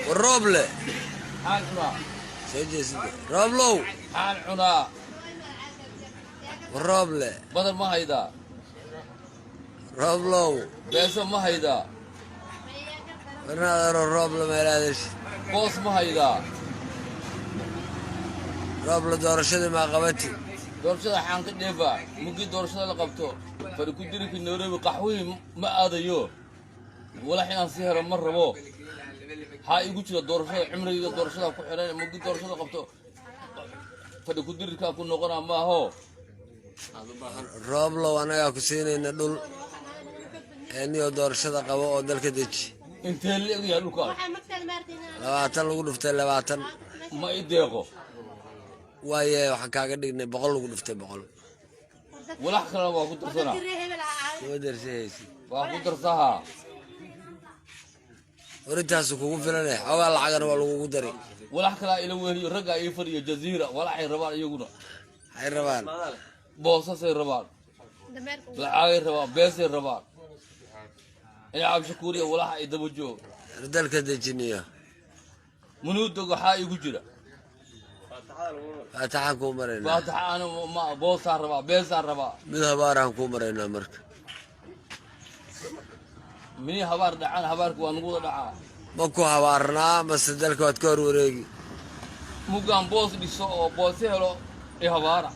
War Rooble. Maxaan cunaa? Soo jeesida, Rooblow. Maxaan cunaa? War Rooble. Badar ma haydaa? Rooblow. Beeso ma haydaa? Warnaadaro, Rooble, meelaadashid. Boos ma haydaa? Rooble, doorashadii maa qabati? Doorashada waxaan ka dheefaa mugii doorashada la qabto fadhi ku dirika Nairobi qaxwihii ma aadayo. Walax inaan sii helo ma rabo. Maxaa igu jira doorashada? Cimrigayga doorashada ku xidhan. Mugii doorashada qabto fadhi ku dirirkaa ku noqonaa maaho. Rooblow, annagaa ku siinayna dhul eeniyoo doorashada qabo oo dalka deji. Intee la egyahay dhulkaas? 20 lagu dhuftay 20. Ma i deeqo. Waaye, waxaan kaaga dhignay 100 lagu dhuftay 100. Walax kalena waa ku darsanaa. Kuma darsi haysid. Waa ku darsahaa. Warintaasu kugu filane, xoogaa lacagana waa lagugu dari. Walax kalaa ila weheliyo, raggaa ii fadhiyo jaziira. Walaxay rabaan iyaguna. Maxay rabaan? Boosasay rabaan, lacagay rabaan, beesay rabaan. Ina Cabshakuuriya walaxa ay daba joog. Dalka dejiniyo. Munuudog waxaa igu jira. Faataxaan kuu maraynaa. Faataxa ana ma boosaan rabaa, beesaan rabaa. Mid habaaraan kuu maraynaa marka. Mini habaar dhacaan, habaarka waa nagu wada dhacaa. Ma ku habaarnaa mase dalka waad ka hor wareegi? Muggaan boos dhiso oo boose helo i habaara.